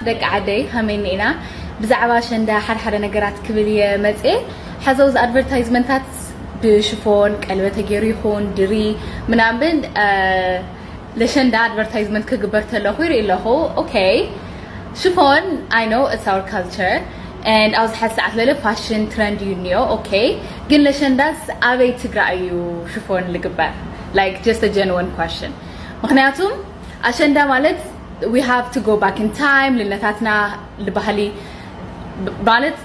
ደቂ ዓደይ ከመይ እኒኤና? ብዛዕባ ኣሸንዳ ሓደ ሓደ ነገራት ክብል እየ መፅኤ። ሓዚ ኣብዚ ኣድቨርታይዝመንታት ብሽፎን ቀለበት ተገይሩ ይኹን ድሪ ምናምን ለሸንዳ ኣድቨርታይዝመንት ክግበር ተለኹ ይርኢ ኣለኹ። ኦኬ ሽፎን I know it's our culture and ኣብዚ ሓዚ ሰዓት ለለ ፋሽን ትረንድ እዩ እኒኦ። ኦኬ ግን ለሸንዳስ ኣበይ ትግራይ እዩ ሽፎን ልግበር? Like just a genuine question። ምክንያቱም ኣሸንዳ ማለት we have to go back in time ልነታትና ልባህሊ ማለት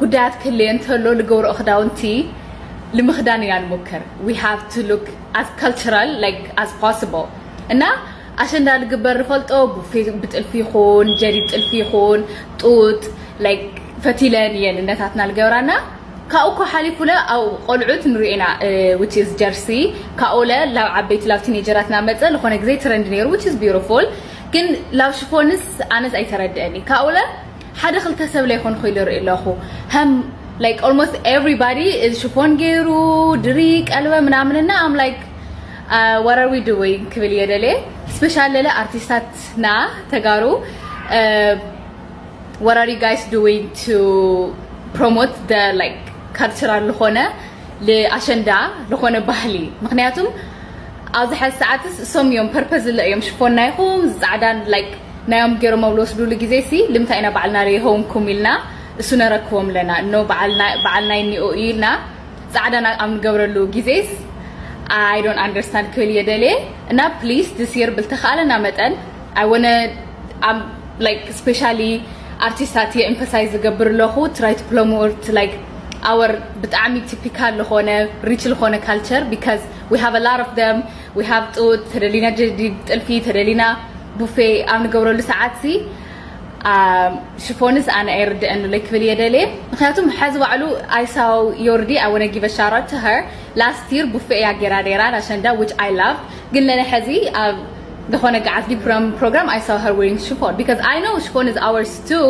ጉዳያት ክህልየ እንተሎ ልገብርኦ ክዳውንቲ ልምኽዳን ኢና ንሞክር። We have to look as cultural like as possible እና ኣሸንዳ ልግበር ንፈልጦ ብጥልፊ ይኹን ጀዲድ ጥልፊ ይኹን ጡጥ like ፈቲለን እየን እነታትና ልገብራና። ካብኡ እኮ ሓሊፉለ ኣብ ቆልዑት ንሪኦ ኢና which is ጀርሲ ካብኡለ ላብ ዓበይቲ ላብ ቲኔጀራት ናመፀ ዝኾነ ግዜ ትረንድ ነይሩ which is beautiful ግን ላብ ሽፎንስ ኣነስ ኣይተረድአኒ ካብኡለ ሓደ ክልተ ሰብ ለይኮን ኮይሉ ርኢ ኣለኹ ሃም like almost everybody እዚ ሽፎን ገይሩ ድሪ ቀልበ ምናምንና I'm like what are we doing ክብል እየ ደልየ ስፔሻል ለለ ኣርቲስታትና ተጋሩ what are you guys doing to promote the like cultural ዝኾነ ኣሸንዳ ዝኾነ ባህሊ ምክንያቱም ኣብዚ ሓዚ ሰዓትስ እሶም እዮም ፐርፐዝ ዝለ እዮም ሽፎና ይኹም ፃዕዳን like ናዮም ገይሮም ኣብ ዝወስዱሉ ግዜ ሲ ልምታይ ኢና ባዕልና ለይሆምኩም ኢልና እሱ ነረክቦም ኣለና እኖ በዓልና እኒኦ ኢልና ፃዕዳን ኣብ ንገብረሉ ግዜስ I don't understand ክብል እየ ደልየ እና please this year ብልተኻለና መጠን I wanna like specially ኣርቲስታት እየ emphasize ዝገብር ኣለኹ try to promote like our ብጣዕሚ typical ዝኾነ rich ዝኾነ culture because we have a lot of them we have ጡጥ ተደሊና ጀዲድ ጥልፊ ተደሊና ቡፌ ኣብ ንገብረሉ ሰዓት ሲ ሽፎንስ ኣነ ኣይርድአንለይ ክብል እየ ደልየ ምክንያቱም ሓዚ ባዕሉ I saw Yordi I wanna give a shout out to her last year ቡፌ እያ ገይራ ነይራ ናሸንዳ which I love ግን ለነ ሕዚ ኣብ ዝኾነ ገዓት ዲፕሮም ፕሮግራም I saw her wearing ሽፎን because I know ሽፎን is ours too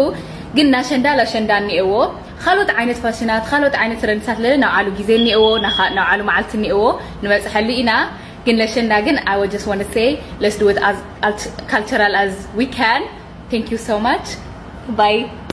ግን ናሸንዳ ላሸንዳ እኒኤዎ ካልኦት ዓይነት ፋሽናት ካልኦት ዓይነት ረንሳት ለለ ናብ ዓሉ ግዜ እኒኤዎ ናብ ዓሉ መዓልቲ እኒኤዎ ንበፅሐሉ ኢና ግን ለሸንዳ ግን I just wanna say let's do it as cultural as we can thank you so much bye